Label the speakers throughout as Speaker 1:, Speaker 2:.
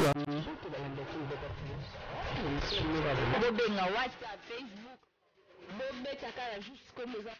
Speaker 1: Bobenga WhatsApp, Facebook, bobeta kaka juste kombo eza.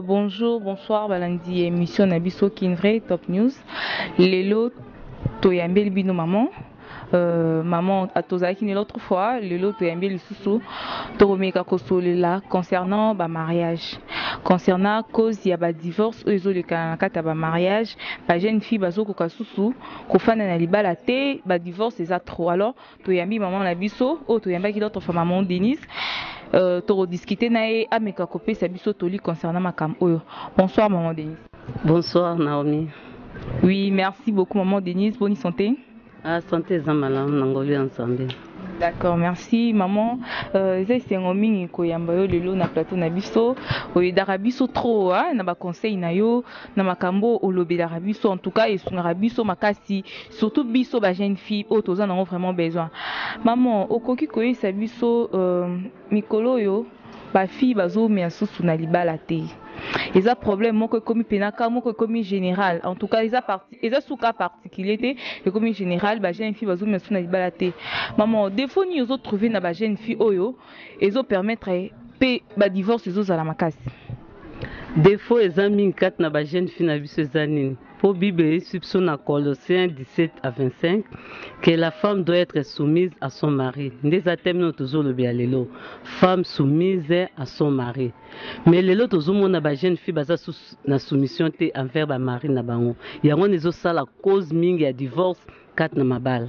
Speaker 1: Bonjour, bonsoir, balandi émission na biso Kin Vrai Top News. Lelo toyambeli bino maman. Maman tozalaki ni l'autre fois, lelo toyambeli lisusu tokomeka kosolela concernant ba mariage. Concernant cause ya ba divorce oyo ezolekana na kati ya ba mariage, ba jeune fille bazokoka susu kofanda na libala te, ba divorce eza trop. Alors toyambi maman na biso oyo toyambaki l'autre fois, maman Denise. Tokodiscute na ye, ameka kopesa biso toli concernant makambo oyo. Bonsoir maman Denise.
Speaker 2: Bonsoir Naomi.
Speaker 1: Oui, merci beaucoup maman Denise. Bonne santé.
Speaker 2: Ah, santé eza malamu na ngolu ya Nzambe.
Speaker 1: D'accord, merci maman. Eza esengo mingi koyamba yo lelo na plateau na biso. Oyedaka biso trop hein, na ba conseil na yo, na makambo olobelaka biso, en tout cas esungaka biso makasi, surtout biso ba jeune fille oyo toza nango vraiment besoin. Maman, okoki koyebisa biso mikolo oyo ba fille bazomela susu na libala te. Eza problème moko ekomi penaka moko ekomi général. En tout cas, eza parti, eza suka particulier te, ekomi général, ba jeune fille bazomela susu na libala te. Maman, défaut nini ozo trouver na ba jeune fille oyo ezo permettre pe ba divorce ezozala makasi?
Speaker 2: Défaut eza mingi kati na ba jeune fille na biso eza nini? Po Bible eyebisi biso na Colossiens 17 à 25 que la femme doit être soumise à son mari. Nde eza thème oyo tozolobela lelo. Femme soumise à son mari. Mais lelo tozomona ba jeune fille baza sous na soumission te envers ba mari na bango. Yango wana ezosala cause mingi ya divorce kati na mabala.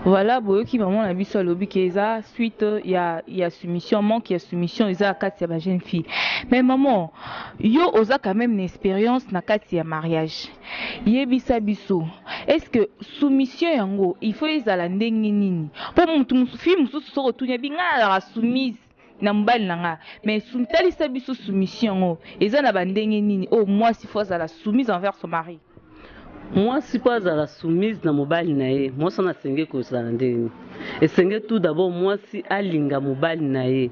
Speaker 1: Voilà, boyoki maman na biso alobi ke eza suite ya soumission, manque ya soumission eza kati ya ba jeune fille. Mais maman, yo oza quand même une expérience na kati ya mariage. Yebisa biso, est-ce que soumission yango il faut ezala ndenge nini? Po mutu musu fille mususu soko tunya bi nga la soumise na mobali na nga. Mais talisa biso soumission yango eza na ba ndenge nini? Oh mwasi faut azala soumise envers son mari.
Speaker 2: Mwasi po azala soumise na mobali na ye, mwasi wana asenge kozala ndenge nini? Esenge tout d'abord mwasi alinga mobali na ye.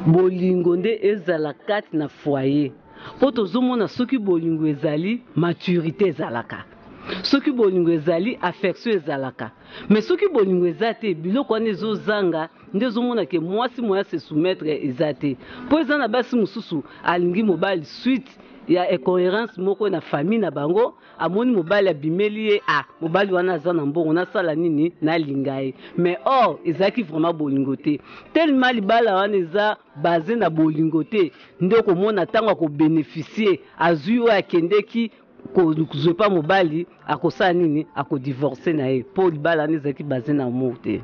Speaker 2: Bolingo nde ezala kati na foyer. Po tozomona soki bolingo ezali, maturité ezalaka. Soki bolingo ezali, affection ezalaka. Mais soki bolingo eza te, biloko wana ezozanga, nde ozomona ke mwasi moya se soumettre eza te. Po eza na basi mosusu alingi mobali suite ya incohérence moko na famille na bango, amoni mobali abimeli ye, ah, mobali wana aza na mbongo, nasala nini, nalinga ye. Mais or ezalaki vraiment bolingo te. Tellement libala wana eza basé na bolingo te, nde okomona ntango akobénéficier, azwi oyo akendeki kozwa pa mobali, akosala nini, akodivorce na ye, po libala wana ezalaki basé na amour te.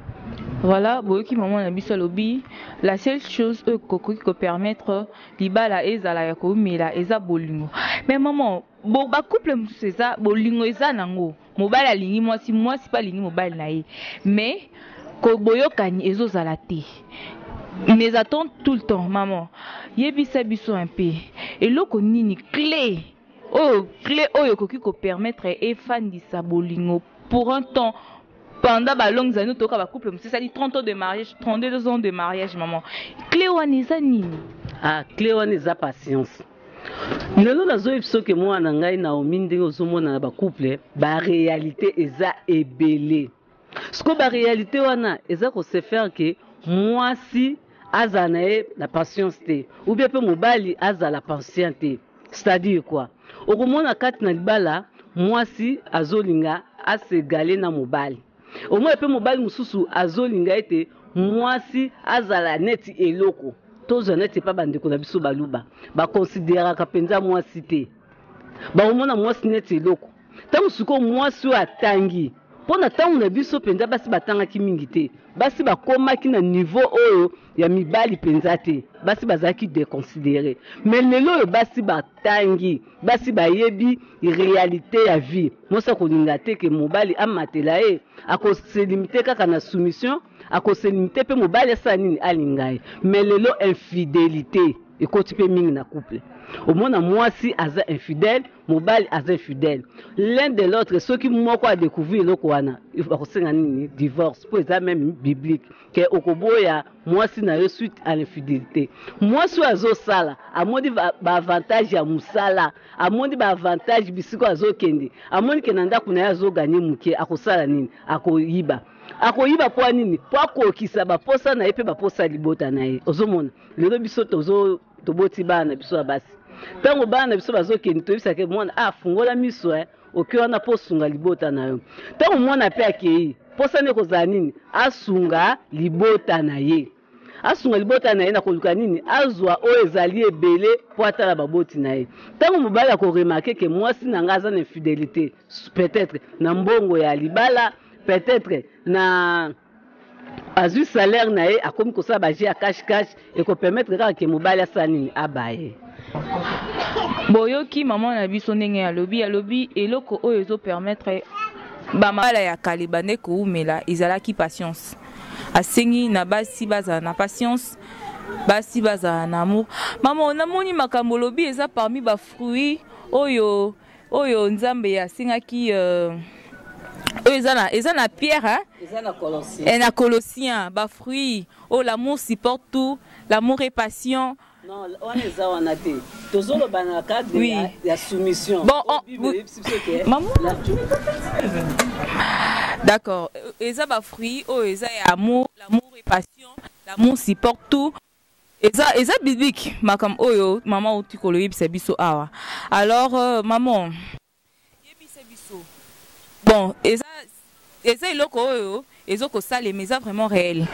Speaker 1: Voilà, boyoki maman na biso alobi, la seule chose oyo ekoki kopermettre libala ezala ya komela eza bolingo. Mais maman, bo ba couple mosusu eza bolingo eza nango, mobali alingi mwasi, mwasi pe alingi mobali na ye, mais ko boyokani ezozala te. Mais attends tout le temps maman, yebisa biso un peu eloko nini clé oyo, clé oyo ekoki kopermettre efandisa bolingo pour un temps pendant ba longues années. Toka ba couple mosusu esali 30 ans de mariage, 32 ans de mariage. Maman, clé wana eza nini?
Speaker 2: Ah, clé wana eza patience. Lelo nazoyebi soki mwana na ngai Naomi, ndenge ozomona na ba couple, ba réalité eza ebele. Siko ba réalité wana eza ko se faire ke mwasi azala na ye na patience te, ou bien mpe mobali azala patient te. C'est-à-dire quoi? Okomona kati na libala mwasi azolinga asegale na mobali, omona mpe mobali mosusu azolinga ete mwasi azala neti eloko. Tozwa neti epa bandeko na biso baluba, bakonsideraka mpenza mwasi te, bakomona mwasi neti eloko. Ntango sikoyo mwasi oyo atangi Mpo na ntango na biso mpenza basi batangaki mingi te. Basi bakomaki na niveau oyo ya mibali mpenza te. Basi bazalaki deconsiderer. Mais lelo oyo basi batangi, basi bayebi realite ya vie. Mwasi akolinga te ke mobali amatela ye, ako se limiter kaka na soumission, ako se limiter mpe mobali asala nini, alinga ye. Mais lelo infidelite ekoti mpe mingi na couple. Omona mwasi aza infidèle, mobali aza infidèle. L'un de l'autre, soki moko a découvrir eloko wana, bakosenga nini? Divorce, mpo eza même biblique ke okoboya mwasi na yo suite à l'infidélité. Mwasi oyo azosala, amoni ba avantage ya mosala, amoni ba avantage bisika azokende, amoni ke na ndako na ye azoganye moke, akosala nini? Akoyiba. Akoyiba mpo ya nini? Mpo akokisa baposa na ye mpe baposa ya libota na ye. Ozomona lelo biso tozo toboti bana na biso ya basi, ntango bana na biso bazokende, toyebisaka mwana, ah, fungola miso, oke wana mpo osunga libota na yo. Ntango mwana mpe akei, mposa nde kozala nini? Asunga libota na ye. Asunga libota na ye na koluka nini? Azwa oyo ezali ebele mpo atala baboti na ye. Ntango mobali akoremarquer ke mwasi na ngai aza na infidélité, peut-être na mbongo ya libala, peut-être na azwi salaire na ye, akomi kosala bajeux ya cache cache, ekopermettre kaka ke mobali asala nini? Abaye.
Speaker 1: Boyoki mama na biso ndenge alobi. Alobi eloko oyo ezopermettre bamabala ya kala ebande koumela ezalaki patience. Asengi na basi bazala na patience, basi bazala na amour. Mama, namoni makambo olobi eza parmi bafruit oyo Nzambe asengaki, oyo eza na Pierre, hein?
Speaker 2: Eza na Colossien.
Speaker 1: Na Colossien, bafruit oyo: l'amour supporte tout, l'amour est patient.
Speaker 2: Non, wana eza wana te, tozoloba na cadre ya soumission.
Speaker 1: Bon, maman, d'accord, eza bafruit oyo eza ya amour. L'amour est patient, l'amour supporte tout. Eza biblique, makambo oyo mama outi koloyebisa biso awa. Alors, maman, yebisa biso. Bon, eza eloko oyo ezokosalema, eza vraiment réel.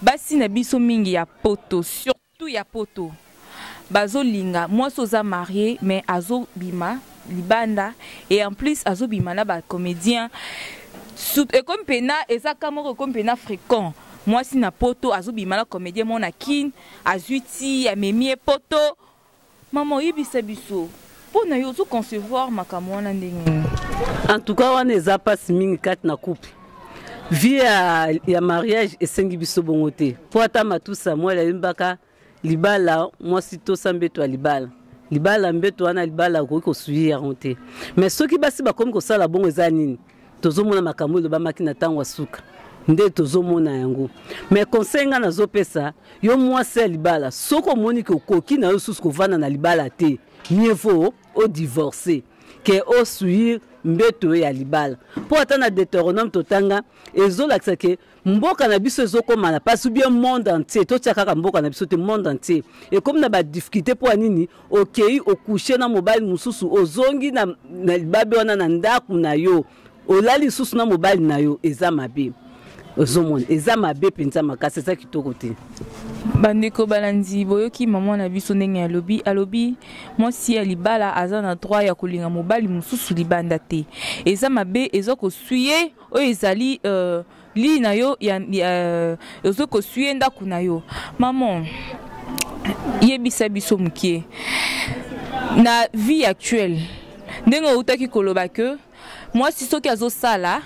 Speaker 1: Basi na biso mingi ya poto, surtout ya poto, bazolinga mwasi oza marié mais azobima libanda, et en plus azobima na bacomédien. Ekomi mpena, eza ka moko ekomi mpena fréquent. Mwasi na poto azobima na comédien mo na Kine, azwi ti amemi ye poto. Mama, oyebisa biso, mpo na yo, ozoconcevoir makambo wana ndenge nini?
Speaker 2: En tout cas, wana eza mpasi mingi kati na couple. Vie ya mariage esengi biso bongo te, mpo ata Matu Samuel ayembaka libala, mwasi tosa mbeto ya libala. Libala, mbeto wana libala okoki kosouiller yango te. Mais soki basi bakomi kosala bongo, eza nini? Tozomona makambo elobamaki na ntango ya suka nde tozomona yango. Mais conseil ngai nazopesa yo, mwasi ya libala, soki omoni ke okoki na yo susu kovanda na libala te, mieux vaut odivorce ke osouiller mbeto ya libala. Mpo ata na Deutéronome totanga, ezolakisa ke mboka na biso ezokóma na mpasi, bien monde entier, totia kaka mboka na biso te, monde entier ekomi na badifficulté. Mpo ya nini? Okei ocoucher na mobali mosusu, ozongi na libabe wana na ndako na yo, olali lisusu na mobali na yo. Eza mabe. Ozomona, eza mabe mpenza makasi, eza kitoko te.
Speaker 1: Bandeko balandi, boyoki mama na biso ndenge alobi. Alobi mwasi ya libala aza na droit ya kolinga mobali mosusu libanda te. Eza mabe, eza kosouiller oyo ezali lit na yo ya, ozo kosouiller ndako na yo. Maman, yebisa biso mokie, na vie actuelle, ndenge outaki koloba ke mwasi soki azosala,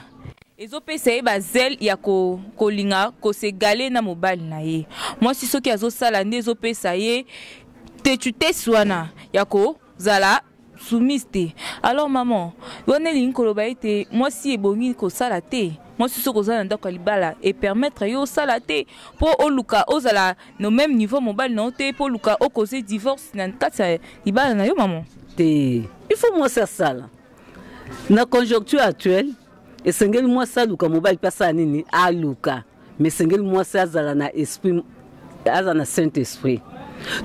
Speaker 1: ezopesa ye bazele ya kolinga kos'égaler na mobali na ye. Mwasi soki azosala nde ezopesa ye tetutesi wana ya kozala soumise te. Alors maman, wana elingi koloba ete mwasi ebongi kosala te? Mwasi soki oza na ndako ya libala, epermettre yo osala te mpo oluka ozala no même niveau mobali na yo te, mpo oluka ocauser divorce na kati ya libala na yo, mama?
Speaker 2: Te, il faut mwasi asala. Na conjoncture actuelle, esengeli mwasi aluka, mobali mpe asala nini? Aluka. Mais esengeli mwasi azala na esprit, azala na saint esprit.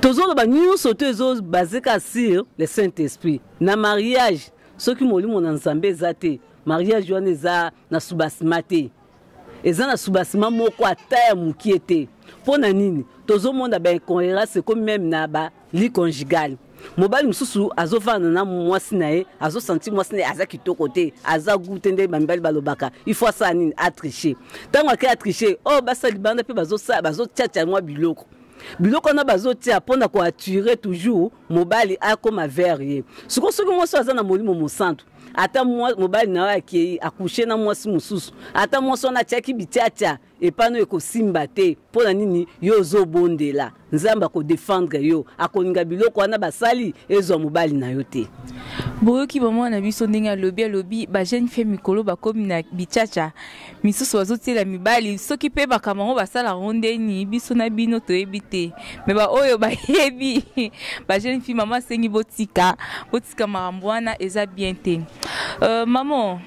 Speaker 2: Tozoloba nyonso to ezobaser kaka sur le saint esprit na mariage. Soki molimo na Nzambe eza te, mariage wana eza na soubassement te, eza na soubassement moko ata ya mokie te. Mpo na nini? Tozomona baincohérence ekomi même na balit conjugal. Mobali mosusu azovanda na mwasi na ye, azosentir mwasi na ye aza kitoko te, aza goût te, nde bamibali balobaka il faut asala nini, atriche. Ntango ake atriche, oyo basala libanda mpe bazosala, bazotiatia mwa biloko biloko wana bazotia mpo na koattire toujours mobali akoma vers ye. Sikoyo soki mwasi aza na Molimo Mosantu, ata mobali na yo akei akushe na mwasi mosusu, ata mwasi wana atiaki bitiatia epano, ekosimba te. Mpo na nini? Yo ozobondela, Nzambe akodefendre yo, akolinga biloko wana basali ezwa mobali na yo te.
Speaker 1: Boyoki bamwana na biso ndenge alobi. Alobi bajeune fille mikolo bakomi na bichacha misusu, bazotiela mibali. Soki mpe makambo yango basala yango ndeni, biso na bino toyebi te, me baoyo bayebi, bajeune fille, mama asengi botika, botika makambo wana, eza bien te. Maman,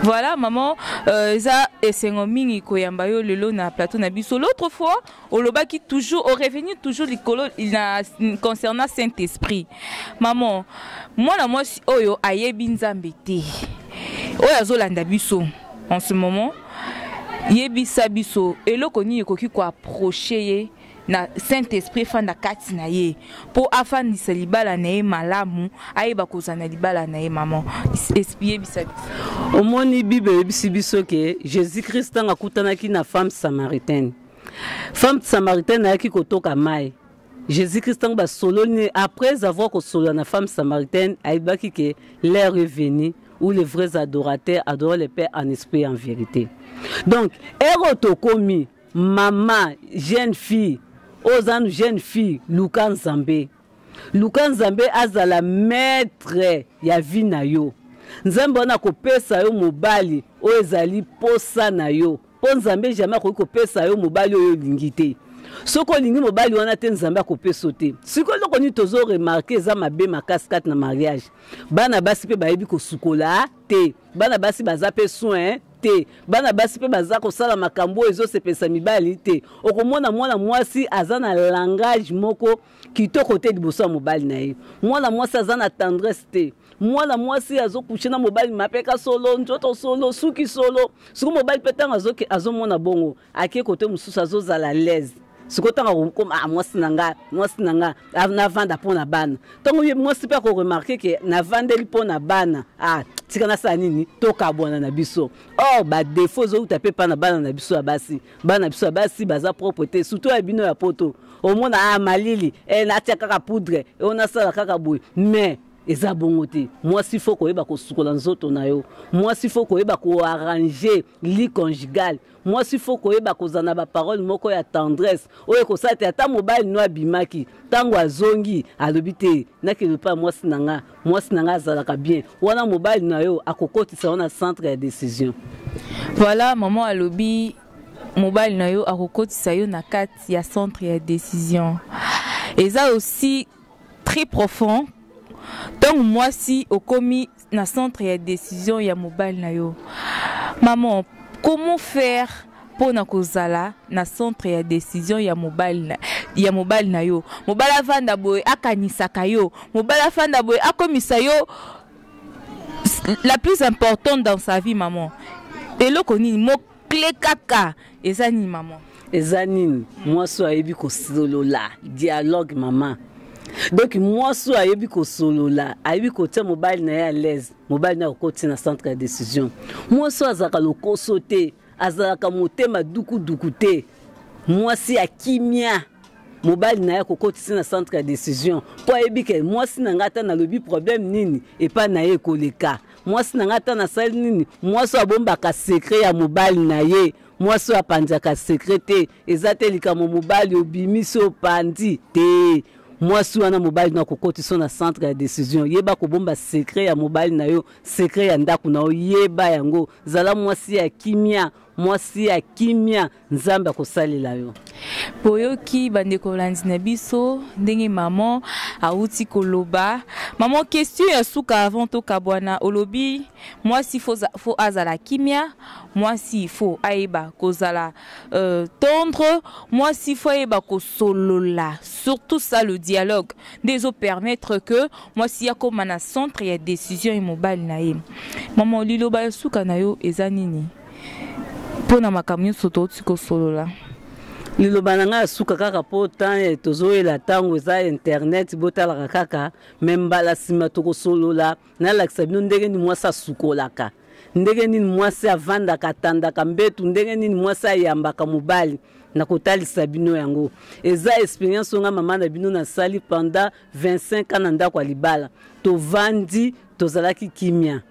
Speaker 1: voilà maman, eza esengo mingi koyamba yo lelo na plateau na biso. L'autre fois olobaki toujours, orevenir toujours likolo na concernant Saint Esprit. Maman, mwana mwasi oyo ayebi Nzambe te, oyo azolanda biso en ce moment, yebisa biso eloko nini ekoki koapproche ye na Saint Esprit efanda kati na ye mpo afandisa libala na ye malamu, ayeba kozala na libala na ye. Mama, yebisa biso.
Speaker 2: Omoni, Bible eyebisi biso ke Jésus Christ, ntango akutanaki na femme samaritaine, femme samaritaine ayaki kotoka mai. Jésus Christ, ntango basololi, après avoir kosolola na femme samaritaine, ayebaki ke l'heure est venue où les vrais adorateurs adorent le Père en esprit et en vérité. Donc ere tokomi, mama jeune fille oyo oza nanu jeune fille, luka Nzambe, luka Nzambe azala maître ya vie na yo. Nzambe wana akopesa yo mobali oyo ezali posa na yo, mpo Nzambe jamais akoki kopesa yo mobali oyo olingi te. Soki olingi mobali wana te, Nzambe akopesa te. Sikoyo eloko nini tozoremarquer eza mabe makasi kati na mariage? Bana basi mpe bayebi kosukola te, bana basi baza mpe soin te, bana basi mpe baza kosala makambo oyo ezosepelisa mibali te. Okomona mwana mwasi aza na langage moko kitoko te liboso ya mobali na ye, mwana mwasi aza na tendresse te, mwana mwasi azokushe na mobali mapeka solo, nzoto solo, suki solo. Soki mobali mpe ntango azomona bongo, ake kote mosusu, azozala l'aise. Sikoyo ntango akokoma, ah, mwasi na nga, mwasi na nga, navanda mpo na bana. Ntango ye mwasi mpe akoremarquer ke navandeli mpo na bana, ah, tika nasala nini, tokabwana na biso. Or badéfauts ezouta mpe mpa na bana na biso ya basi. Bana na biso ya basi baza propre te, surtout ya bino ya Poto. Omona, ah, malili, eh, natia kaka poudre oyo, nasala kaka boye, mais eza bongo te. Mwasi faut koyeba kosukola nzoto na yo, mwasi faut koyeba koarranger lit conjugal, mwasi faut koyeba kozala na baparole moko ya tendresse oyo ekosala te ata mobali no abimaki, ntango azongi alobi te: "Nakende epai mwasi na nga, mwasi na nga azalaka bien." Wana mobali na yo akokotisa yo na centre ya décision.
Speaker 1: Voilà, mama alobi mobali na yo akokotisa yo na kati ya centre ya décision. Eza aussi très profond ntango mwasi okomi na centre ya décision ya mobali na yo. Maman, comment faire mpona kozala na centre ya décision ya mobali na yo? Mobali avanda boye akanisaka yo, mobali afanda boye akomisa yo la plus importante dans sa vie. Maman, eloko nini, mot clé kaka eza nini, maman?
Speaker 2: Eza nini? Mwasi oyo ayebi kosolola, dialogue, mama. Donc mwasi oyo ayebi kosolola, ayebi kotia mobali na ye à l'aise, mobali na ye akokotia na centre ya décision. Mwasi oyo azalaka lokoso te, azalaka motema dukuduku te, mwasi ya kimia, mobali na ye akokotisi na centre ya décision, mpo ayebi ke mwasi na ngai, ata nalobi problème nini epai na ye, ekoleka. Mwasi na ngai, ata nasali nini. Mwasi oyo abombaka secret ya mobali na ye, mwasi oyo apanzaka secret te, eza te likambo mobali obimisi, opandi te. Mwasi wana, mobali na akokotisa na centre ya décision. Yeba kobomba secret ya mobali na yo, secret ya ndako na yo, yeba yango. Zala mwasi ya kimia, mwasi ya kimia, Nzambe akosalela yo.
Speaker 1: Boyoki, bandeko bolandi na biso, ndenge mama awuti koloba. Mama, question ya suka avant tokabwana. Olobi mwasi faut azala kimia, mwasi faut ayeba kozala tendre, mwasi faut ayeba kosolola, surtout ça, le dialogue nde ezopermettre que mwasi akóma na centre ya décision ya mobali na ye. Mama, liloba ya suka na yo eza nini mpona makambo nyonso touti kosolola?
Speaker 2: Liloba na ngai ya suka kaka mpo temps tozoyela ntango eza internet botalaka kaka me mbala nsima tokosolola nalakisa bino ndenge nini mwasi asukolaka ndenge nini mwasi avandaka atandaka mbetu ndenge nini mwasi ayambaka mobali nakotalisa bino yango eza experience oyo nga mama na bino nasali pendant 25 ans na ndako ya libala tovandi tozalaki kimia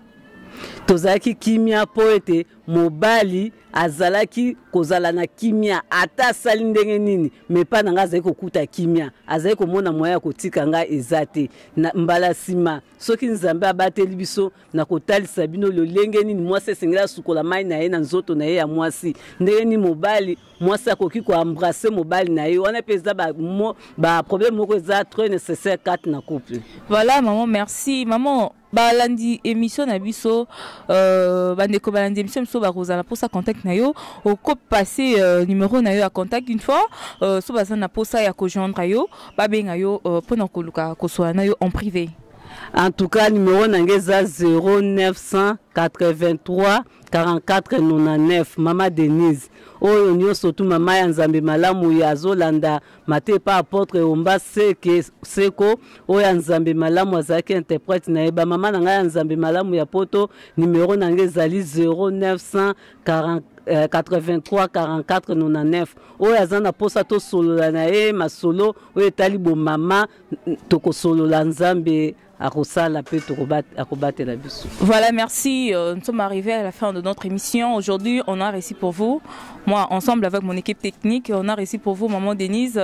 Speaker 2: tozalaki kimia mpo ete mobali azalaki kozala na kimia ata asali ndenge nini me epai na ngai azali kokuta kimia azali komona moya ya kotika ngai eza te na mbala nsima soki nzambe abateli biso na kotalisa bino lolenge nini mwasi esengeli asukola mai na ye na nzoto na ye ya mwasi ndenge nini mobali mwasi akoki koembrasse mobali na ye wana mpe eza baproblème ba moko eza très nécessaire kati na couple.
Speaker 1: Voilà maman, merci maman. Balandi émission na biso bandeko balandi émission biso bakozala mposa contact na yo okopase numéro na yo ya contact une fois so baza na mposa ya kojoindre yo babenga yo mpona koluka kosola na yo en privé.
Speaker 2: En tout cas, numéro na ngai eza 0983 44 99 Mama Denise. Oyo nyonso tu mama ya Nzambe malamu ya azolanda mate pa apôtre Omba Seke Seko oyo ya Nzambe malamu azalaki interprète na ye ba mama na ngai ya Nzambe malamu ya poto numéro na ngai ezali 0940 83 44 99 oyo aza na posa tosolola na ye masolo oyo etali bomama tokosolola Nzambe akosala pe akobatela biso.
Speaker 1: Voilà, merci. Nous sommes arrivés à la fin de notre émission. Aujourd'hui, on a réussi pour vous, moi, ensemble avec mon équipe technique, on a réussi pour vous, maman Denise,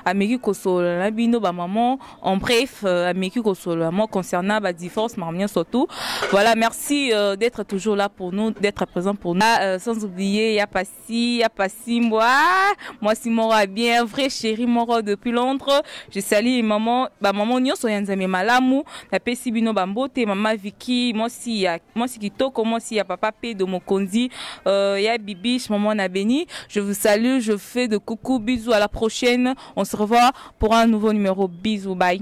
Speaker 1: Ameki Kosolo, Bino, ba maman, en bref, Ameki Kosolo, moi, concernant ba divorce, maman surtout. Voilà, merci d'être toujours là pour nous, d'être présent pour nous. Sans oublier, il y a Passi, ya Passi, moi, moi si mora bien, vrai chéri mora depuis Londres. Je salue maman, ba maman nyonso ya Nzambe malamu, na pesi bino ba mbote, maman Vicky, moi si ya, moi si kitoko, moi si ya papa P de Mokonzi, ya Bibiche, maman na béni. Je vous salue, je fais de coucou, bisous à la prochaine. On se revoit pour un nouveau numéro. Bisous, bye.